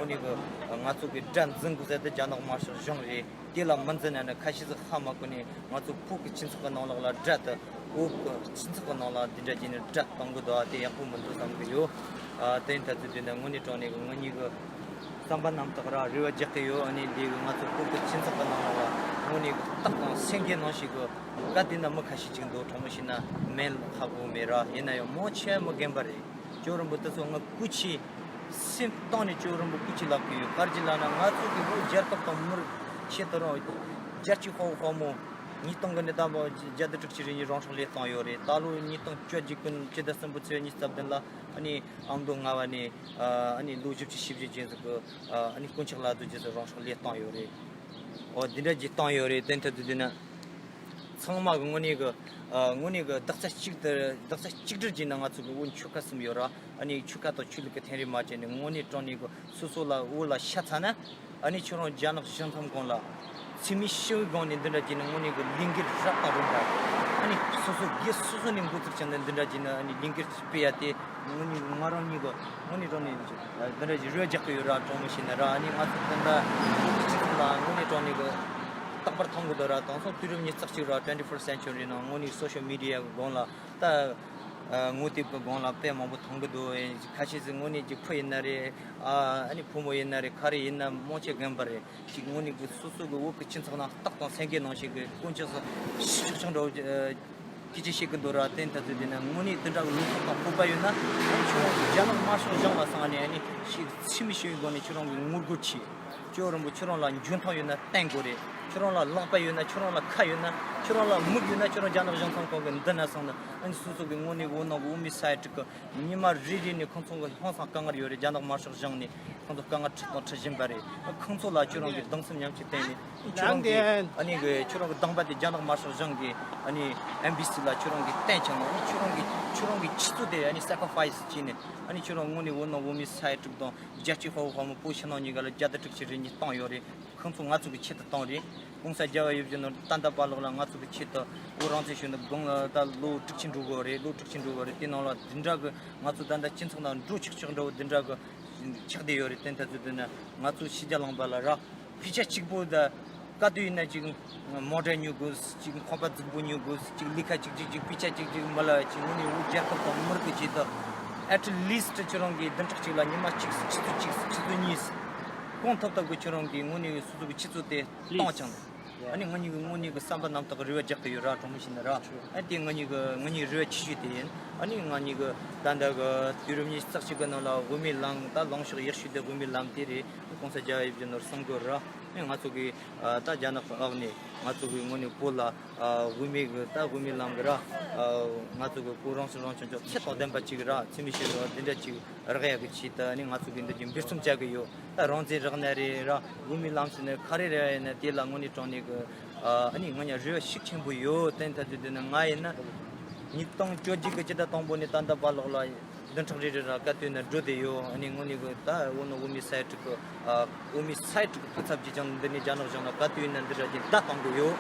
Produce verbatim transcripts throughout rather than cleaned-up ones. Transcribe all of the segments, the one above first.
ནས་གི་ང་ཚོ་གི་དགྲ་འཛིན་དགོས་ཟེར་དེ་རྒྱ་ནག་དམར་ཤོག་གཞུང་རེད། དེ་ལ་མི་འཛིན་ན་ནི་ཁ་ཤས་ཤིག་ཧ་མ་གོ་ནས་ང་ཚོ་བོད་ཀྱི་སྤྱི་ཚོགས་ཀྱི་ནང་ལོགས་ལ་དགྲ་དེ། བོད་ཀྱི་སྤྱི་ཚོགས་ཀྱི་ནང་ལ་འདི་འདྲ་བྱས་ནས་དགྲ་གཏོང་གི་འདུག་ཨ། དེ་ཡག་པོ་མི་འདུག་བསམ་གི་ཡོད། ཨ། དེ་ཡིན་ད་ཚོད་དུས་ནས་དངོས་གནས་དྲང་གནས་གི་ངེད་གཉིས་གི་བསམ་པ་རྣམ་དག་ར་རེ་བ་རྒྱག་གི་ཡོད། ཨ་ནི་འདི་གི་ང་ཚོ་བོད་ཀྱི་སྤྱི་ཚོགས་ཀྱི་ནང་ལོགས་ལ་དངོས་གནས་གི་རྟག་དང་སེང་གེ་ནང་བཞིན་གི་བཀའ་དེ་འདྲ་མི་ཁ་ཤས་ཅིག་འདུག་དྲང་མོ་བཤད་ན་མེད་ཁག་པོ་མེད་ར། ཡིན་ན་ཡང་མང་ཆེ་མི་རྒན་པ་རེད། ཇོ་རིན་པོ་དེ་ཚོ་ང་སྐུ་མཁྱེན། སེམས་གཏིང་ནས་ཇོ་རིན་པོ་སྐུ་མཁྱེན་ལབ་ཀྱི་ཡོད། ག་རེ་ལབ་ན་ང་ཚོ་གི་བོད་རྒྱལ་ཁབ་དང་མི་རིགས་ཆེད་དུ་རང་རྒྱལ་གཅེས་དཔའ་བོ་དཔའ་མོ་ཉིས་སྟོང་གི་ནས་ད་བར་བརྒྱ་དང་དྲུག་ཅུ་རེ་གཉིས་རང་སྲོག་བློས་བཏང་ཡོད་རེད། ད་ལོ་ཉིས་སྟོང་བཅོ་བརྒྱད་ཀྱི་ཕྱི་ཟླ་གསུམ་པའི་ཚེས་ཉི་ཤུ་རྩ་བདུན་ལ་ཨ་ནི་ཨ་མདོ་རྔ་བ་ནས་ཨ་ནི་ལོ་བཞི་བཅུ་ཞེ་བཞི་རྗེས་སུ་གི་ཨ་ནི་དཀོན་མཆོག་ལ་བསྡུ་རྗེས་སུ་རང་སྲོག་བློས་བཏང་ཡོད་རེད། འོ་འདི་འདྲ་ཅིག་བཏང་ཡོད་རེད། དེ་འཐབ་དུས་འདི་ན། ཚང་མ་གི་དངོས་གནས་གི་ཨ་དངོས་གནས་གི་རྡོག་རྩ་གཅིག་ཏུ་རྡོག་རྩ་གཅིག་སྒྲིལ་གྱིས་ན་ང་ཚོ་གི་བོད་ཆོལ་ཁ་གསུམ་ཡོད་ར། ཨ་ནི་ཆོལ་ཁ་དང་ཆོས་ལུགས་ཀྱི་འཐེན་རེས་མ་བྱས་ནས་དངོས་གནས་དྲང་གནས་གི་སོ་སོ་ལ་བོད་ལ་ཤ་ཚ་ན། ཨ་ནི་ཁྱོད་རང་རྒྱ་ནག་གཞུང་ཚབ་གང་ལ་འཚེ་མེད་ཞི་བའི་སྒང་ནས་འདི་འདྲ་བྱས་ནས་དངོས་གནས་གི་ལས་འགུལ་རབ་དང་རིམ་པ། ཨ་ནི་སོ་སོ་སྒེར་སོ་སོ་ནས་འགོ་ཚུགས་བྱས་ནས་འདི་འདྲ་བྱས་ནས་ཨ་ནི་ལས་འགུལ་སྤེལ་ཡ་དེ་དངོས་གནས་ང་རང་གཉིས་གི་དངོས་གནས་དྲང་གནས་འདི་འདྲ་བྱས་རོལ་རྒྱག་གི་ཡོད་ར། དྲང་མོ་བཤད་ན་ར། ཨ་ནི་ང་ཚོ་སྤུན་ཟླ་སྤྱི་ཚོགས་ལ་དངོས་གནས་དྲང་གནས་གི་རྟག་པར་མཐོང་གི་འདུག་ར། དེང་སང་དུས་རབས་ཉི་ཤུ་རྩ་གཅིག་ར། twenty first century ནང་དངོས་གནས་སོ་ཤལ་མི་ཌི་ཡ་གི་སྒང་ལ་ད་ཨ་ངོ་དེབ་གི་སྒང་ལ་དཔེ་མང་པོ་མཐོང་གི་འདུག་ཁ་ཤས་ཤིག་དངོས་གནས་ཀྱི་ཕུ་ཡིན་ན་རེད། ཨ་ཨ་ནི་བུ་མོ་ཡིན་ན་རེད། ག་རེ་ཡིན་ན་མང་ཆེ་རྒན་པ་རེད། ཅིག་དངོས་གནས་ཀྱི་སོ་སོ་གི་བོད་ཀྱི་སྤྱི་ཚོགས་ནང་རྟག་དང་སེང་གེ་ནང་བཞིན་གྱི་དཀོན་མཆོག་གསུམ་ཤུགས་ཆེན་འདྲ་བོ་ཅི་ཅི་བྱེད་ཀྱི་འདུག་ར། དེ་ལྟ་དུས་དེ་ནས་དངོས་གནས་དེ་འདྲ་གི་ལུས་ཕུང་དང་སྤོབས་པ་ཡོད་ན། ཨ་ནི་ཁྱོད་རང་གི་རྒྱ་ནག་དམར་ཤོག་གཞུང་ལ་སོང་ནས་ཨ་ནི་ཞིག་འཚེ་མེད་ཞི་བའི་སྒོ་ནས་ཁྱོད་རང་གི་ངོ་རྒོལ་བྱེད། ཇོ་རིན་པོ་ཁྱོད་རང་ལ་འཇོན་ཐང་ཡོད་ན་བསྟན་དགོས་རེད། ཁྱོད་རང་ལ་ལག་པ་ཡོད་ན། ཁྱོད་རང་ལ་ཁ་ཡོད་ན། ཁྱོད་རང་ལ་མིག་ཡོད་ན། ཁྱོད་རང་རྒྱ་ནག་གཞུང་ཚབ་ཁང་གི་མདུན་ན་སོང་ན། ཨ་ནི་སོ་སོ་གི་དངོས་གནས་བོད་ནང་གི་བོད་མི་ས་ཡ་དྲུག་གི་ཉི་མ་རེ་རེ་ནས་ཁོང་ཚོ་གི་ཧང་སང་དཀའ་ངལ་ཡོད་རེད། རྒྱ་ནག་དམར་ཤོག་གཞུང་ནས་ཁོང་ཚོ་དཀའ་ངལ་འཕྲད་དང་འཕྲད་བཞིན་པ་རེད། ཁོང་ཚོ་ལ་ཁྱོད་རང་གི་གདུང་སེམས་མཉམ་སྐྱེད་བསྟན་ནས། ཁྱོད་རང་གི་ཨ་ནི་གི་ཁྱོད་རང་གི་གདམས་པ་དེ་རྒྱ་ནག་དམར་ཤོག་གཞུང་གི་ཨ་ནི་ཨེམ་བྷི་སི་ལ་ཁྱོད་རང་གི་བསྟན་བྱུང་ན། ཨ་ནི་ཁྱོད་རང་གི་ཁྱོད་རང་གི་ཆུ་ཚོད་དེ་ཨ་ནི་སེ་ཀ་རི་ཕ་ཡི་སི་བྱས་ནས། ཨ་ནི་ཁྱོད་རང་དངོས་གནས་བོད་ནང་བོད་མི་ས་ཡ་དྲུག་དང་རྒྱལ་གཅེས་དཔའ་བོ་དཔའ་མོ་བོད་ཕྱི་ནང་གཉིས་ཀ་ལ་བརྒྱ་དང་དྲུག་ཅུ་རེ་གཉིས་བཏང་ཡོད་རེད། ཁོང་ཚོ་ང་ཚོ་གི་ཆེད་དུ་བཏང་རེད། ༸གོང་ས་རྒྱལ་བ་ཡིད་བཞིན་ནོར་བུ་ད་ལྟ་བར་ལོག་ལ་ང་ཚོ་གི་ཆེད་དུ་བོད་རང་བཙན་ཞུ་ནི་དགུང་ལ་ད་ལོ་དྲུག་ཅུ་འགྲོ་གི་རེད། ལོ་དྲུག་ཅུ་འགྲོ་གི་རེད། དེ་ནང་ལ་འདི་འདྲ་གི་ང་ཚོ་ད་ལྟ་སྤྱི་ཚོགས་ནང་འགྲོ་ཆོག་ཆོག་འདྲ་བོ་འདི་འདྲ་གི་ཆགས་བསྡད་ཡོད་རེད། དེ་ལྟ་ཚུལ་དེ་ནི་ང་ཚོ་ཕྱི་རྒྱལ་ལུང་པ་ལ་ར་ཕི་ཆ་གཅིག་པོ་ད་ག་དུས་ཡིན་ན་ཅིག་མོ་ཊ་ཉོ་དགོས། ཅིག་ཁང་པ་རྫིག་པོ་ཉོ་དགོས། ཅིག་ལི་ཁ་ཅིག་ཅིག་ཅིག་ཕི་ཆ་ཅིག་ཅིག་མ་ལ་ཅིག་དངོས་གནས་བོད་རྒྱལ་ཁབ་དང་མི་རིགས་ཀྱི་ཆེད་དུ། at least ཁྱོད་རང་གི་བདུན་ཕྲག་གཅིག་ལ་ཉི་མ་གཅིག་ཆུ་ཚོད་གཅིག་ཆུ་ཚོད་གཉིས་གང་ཐུབ་ཐུབ་ཀྱི་ཁྱོད་རང་གི་དངོས་གནས་སོ་སོ་གི་ཆུ་ཚོད་དེ་གཏོང་ཅིང་། ཨ་ནི་ང་གཉིས་ཀྱི་དངོས་གནས་ཀྱི་བསམ་པ་རྣམ་དག་རེ་བ་རྒྱག་གི་ཡོད་ར། དྲང་མོ་བཤད་ན་ར། ཨ་དེ་ང་གཉིས་ཀྱི་ང་གཉིས་རེ་བ་ཆེ་ཤོས་དེ་ཡིན། ཨ་ནི་ང་གཉིས་ཀྱི་ད་ལྟ་གི་དུས་རབས་ཉི་ཤུ་རྩ་གཅིག་གི་ནང་ལ་དབུ་མའི་ལམ་ད་ལངས་ཕྱོགས་ཡག་ཤོས་དེ་དབུ་མའི་ལམ་དེ་རེད། ༸གོང་ས་རྒྱལ་བ་ཡིད་བཞིན་ནོར་བུ་གསུང་གི་ར། ཨ་ནི་ང་ཚོ་གི་ད་རྒྱ་ནག་གི་འོག་ནས་ང་ཚོ་གི་དངོས་གནས་བོད་ལ་དབུ་མའི་གི་ད་དབུ་མའི་ལམ་གི་ར། ང་ཚོ་གི་བོད་རང་སྲིད་རང་སྐྱོང་ལྗོངས་ཚད་དང་ལྡན་པ་ཅིག་ར། འཚེ་མེད་ཞི་བའི་འདི་འདྲ་ཅིག་རག་ཡག་གི་ཆེད་དུ་ཨ་ནི་ང་ཚོ་གི་འདི་གི་འབད་བརྩོན་བྱ་གི་ཡོད། ད་རང་བཙན་རག་ན་རེད་ར། དབུ་མའི་ལམ་ཟེར་ན་ག་རེ་རེད་ཡིན་ན། དེ་ལ་དངོས་གནས་དྲང་གནས་གི་ཨ་ནི་ང་གཉིས་རེ་བ་ཤུགས་ཆེན་པོ་ཡོད། དེ་ལྟ་དུས་དེ་ནི་ང་ཡིན་ན་ཉིས་སྟོང་བཅོ་བརྒྱད་ཀྱི་ཕྱི་ཟླ་དང་པོ་ནས་ད་ལྟ་བར་ལོག་ལ་བདུན་ཕྲག་རེ་རེ་ར་བཀའ་བསྟན་ནས་འགྲོ་བསྡད་ཡོད། ཨ་ནི་དངོས་གནས་གི་ད་འོ་ན་དབུ་མའི་ས་ཡ་དྲུག་གི་ཨ་དབུ་མའི་ས་ཡ་དྲུག་གི་སྐུ་ཚབ་ཀྱིས་ཀྱང་འདི་ནས་རྒྱ་ནག་གཞུང་ལ་བཀའ་བསྟན་ནས་འདི་འདྲ་ཅིག་བརྡ་གཏོང་གི་ཡོད།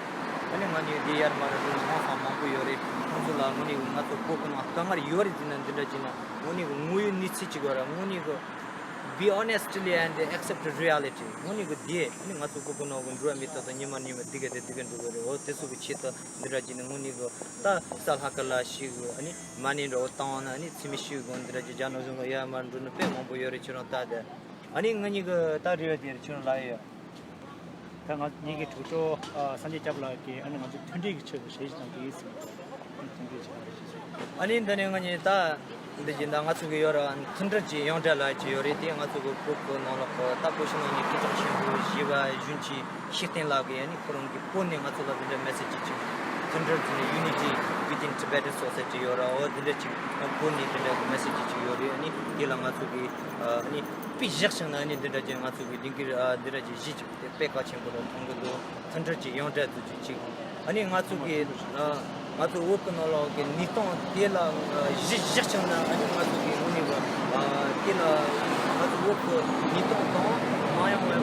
ཨ་ནི་ང་གཉིས་འདི་ཡར་མར་རུ་ཧང་སང་མང་པོ་ཡོད་རེད། ཁོང་ཚོ་ལ་དངོས་གནས་གི་ང་ཚོ་བོད་གི་ནང་དཀའ་ངལ་ཡོད་རེད་ཟེར་ན་འདི་འདྲ་ཅིག་ན་དངོས་གནས་གི་དངོས་ཡོད་གནས་ཚུལ་ཅིག་ཡོད་ར། དངོས་གནས་གི་be honestly and accept reality. དངོས་གནས་གི་དེ་ཨ་ནི་ང་ཚོ་བོད་གི་ནང་གི་འགྲོ་བ་མིའི་ཐོག་ཏུ་ཉི་མ་ཉི་མ་འདི་ག་དེ་འདི་ག་འགྲོ་གི་རེད། འོ་དེ་ཚོ་གི་ཆེད་དུ་འདི་འདྲ་ཅིག་ནི་དངོས་གནས་གི་ད་ས་ལྷག་གི་ལ་ཞིག་ཨ་ནི་མ་ཎི་འདྲ་བོ་བཏང་ན་ཨ་ནི་འཚེ་མེད་ཞི་བའི་སྒང་འདི་འདྲ་ཅིག་རྒྱ་ནག་གཞུང་གི་ཡར་མར་འགྲོ་ནི་དཔེ་མང་པོ་ཡོད་རེད། ཁྱེད་རང་ལྟ་དེ། ཨ་ནི་ང་གཉིས་ཀྱི་ད་རེ་བ་དེ་ཁྱོད་རང་ལ་ཡོད། ད་ང་གཉིས་ཀྱི་གྲོས་ཚོགས་ཨ་སངས་རྒྱས་སྐྱབས་ལགས་ཀྱིས་ཨ་ནི་ང་ཚོ་མཐུན་སྒྲིལ་གྱི་ཆེད་དུ་གྲོས་གཞི་དང་འགལ་ཟིན། མཐུན་སྒྲིལ་བྱེད་པ་རེད། ཨ་ནི་འདི་ནས་ང་གཉིས་ད་འདི་བཞིན་ད་ང་ཚོ་གི་ཡོད་ར་མཐུན་སྒྲིལ་གྱི་ཡོངས་གྲགས་ལ་ཅིག་ཡོད་རེད། དེ་ང་ཚོ་གི་བོད་ཀྱི་ནང་ལོགས་ཀྱི་ད་བོད་ཕྱི་ནང་གཉིས་སྐུ་ཚབ་ཆེན་པོ་ཞི་བ་གཞོན་སྐྱེས་ཤེས་ལྟས་ལགས་ཀྱིས་ཨ་ནི་ཁོ་རང་གི་བོད་ནས་ང་ཚོ་ལ་འདི་འདྲ་མེ་སེ་ཇི་ཅིག་མཐུན་སྒྲིལ་བྱས་ནས་Unity within Tibetan Society ཡོད་ར། འོ་འདི་འདྲ་ཅིག་བོད་ནས་འདི་འདྲ་གི་མེ་སེ་ཇི་ཅིག་ཡོད་རེད། ཨ་ནི་དེ་ལ་ང་ཚོ་གི་ཨ་ནི་དཔེ་བཞག་བྱུང་ན་ཨ་ནི་འདི་འདྲ་ཅིག་ང་ཚོ་གི་ལས་འགུལ་ཨ་འདི་འདྲ་ཅིག་གཞི་ཅིག་དེ་དཔེ་གལ་ཆེན་པོ་རུ་མཐོང་གི་འདུག་མཐུན་སྒྲིལ་གྱི་ཡོངས་གྲགས་ཚུལ་གྱི་ཅིག་ཨ་ནི་ང་ཚོ་གི་ཨ་ང་ཚོ་བོད་ཀྱི་ནང་ལོགས་ཀྱི་གནས་སྟངས་དེ་ལ་ཨ་གཞི་བཞག་བྱུང་ན་ཨ་ནི་ང་ཚོ་གི་དངོས་གནས་ཀྱི་ཨ་དེ་ལ་ང་ཚོ་བོད་ཀྱི་གནས་སྟངས་དང་མ་འོངས་པའི་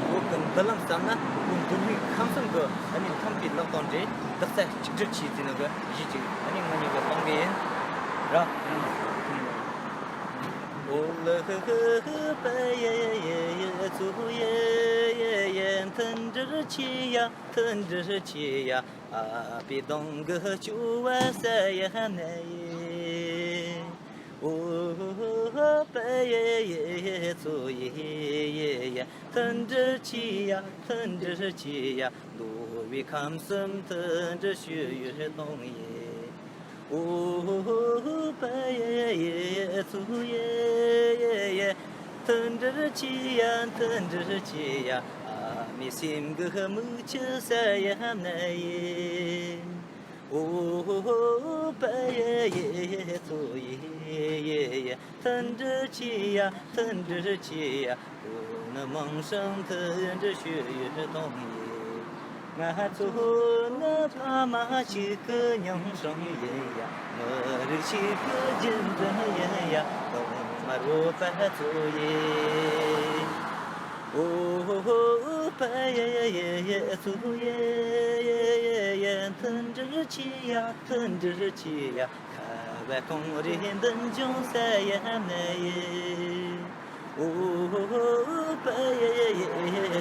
བོད་ཀྱི་མདུན་ལམ་བསམ་ན་བོད་འབྲུག་མི་ཁམས་གསུམ་གྱི་ཨ་ནི་མཐུན་པའི་ལག་གདང་སྦྲེལ་རྡོག་རྩ་གཅིག་སྒྲིལ་བྱས་ཟིན་ན་གི་གཞི་ཅིག་ཨ་ནི་ང་གཉིས་ཀྱི་གཏོང་གི་ཡིན་ར། ཨོ་ལེ་ཧི་ཧི་ཧི་པ་ཡེ་ཡེ་ཡེ། མཐུན་སྒྲིལ་གྱིས་ཡ། མཐུན་སྒྲིལ་གྱིས་ཡ། ཨ་པའི་གདོང་གི་སྐྱོ་བ་སེལ་ཡ་ནི་ཡིན། འོ་པ་ཡེ་ཚོ་ཡེ་ཡེ། མཐུན་སྒྲིལ་གྱིས་ཡ། མཐུན་སྒྲིལ་གྱིས་ཡ། འདོད་པའི་ཁམས་གསུམ་མཐུན་སྒྲིལ་ཞུ་ཡུལ་གདོང་ཡིན། འོ་པ་ཡེ་ཚོ་ཡེ་ཡེ། མཐུན་སྒྲིལ་གྱིས་ཡ། མཐུན་སྒྲིལ་གྱིས་ཡ། ཨ་མའི་སེམས་ཀྱི་མིག་ཆུ་སེལ་ཡ་ནི་ཡིན། འོ་པ་ཡེ་ཚོ་ཡེ་ཡེ། མཐུན་སྒྲིལ་གྱིས་ཡ། མཐུན་སྒྲིལ་གྱིས་ཡ། འོ་ནི་མིང་སྲིང་མཐུན་སྒྲིལ་ཞུ་ཡུལ་གདོང་ཡིན། ང་ཚོ་ནི་ཕ་མ་གཅིག་གི་མིང་སྲིང་ཡིན་ཡ། མི་རིགས་གཅིག་གི་རྒྱུན་འཛིན་ཡིན་ཡ། གདོང་དམར་བོད་པ་ཚོ་ཡིན། འོ་པ་ཡེ་ཚོ་ཡེ་ཡེ། མཐུན་སྒྲིལ་གྱིས་ཡ། མཐུན་སྒྲིལ་གྱིས་ཡ། ཁ་བ་གངས་རིའི་མདུན་ལྗོངས་སེལ་ཡ་ནི་ཡིན། འོ་པ་ཡེ་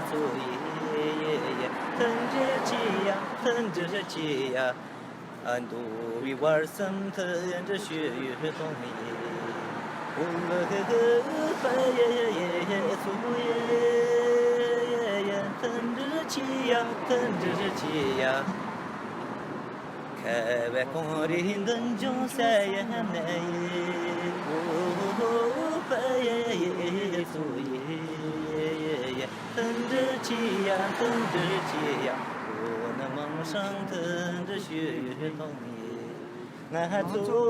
ཚོ་ཡེ་ཡེ། མཐུན་སྒྲིལ་གྱིས་ཡ། མཐུན་སྒྲིལ་གྱིས་ཡ། ཨ་འདོད་པའི་བར་གསུམ་མཐུན་སྒྲིལ་ཞུ་ཡུལ་གདོང་ཡིན། འོ་པ་ཡེ་ཚོ་ཡེ་ཡེ། མཐུན་སྒྲིལ་གྱིས་ཡ། མཐུན་སྒྲིལ་གྱིས་ཡ། ཁ་བ་གངས་རིའི་མདུན་ལྗོངས་སེལ་ཡ་ནི་ཡིན། འོ་པ་ཡེ་ཚོ་ཡེ་ཡེ། མཐུན་སྒྲིལ་གྱིས་ཡ། མཐུན་སྒྲིལ་གྱིས་ཡ། འོ་ནི་མིང་སྲིང་མཐུན་སྒྲིལ་ཞུ་ཡུལ་གདོང་ཡིན། ང་ཚོ་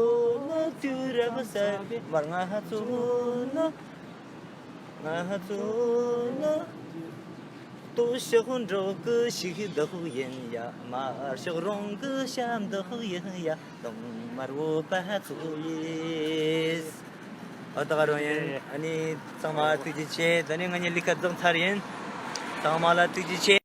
ནི་དུས་རབས་གསར་པའི་བར། ང་ཚོ་ནི། ང་ཚོ་ནི། ལྟོ་ཕྱོགས་འབྲོག་གི་ཤིང་རྡོག་ཡིན་ཡ། མ་ཕྱོགས་རོང་གི་ཤམ་འདོགས་ཡིན་ཡ། གདོང་དམར་བོད་པ་ཚོ་ཡིས། ཨ་ད་ག་རང་ཡིན། ཨ་ནི་ཚང་མ་ཐུགས་རྗེ་ཆེ། ད་ནི་ང་གཉིས་ལས་ཀ་རྫོགས་ཚར་ཡིན། ཚང་མ་ལ་ཐུགས་རྗེ་ཆེ།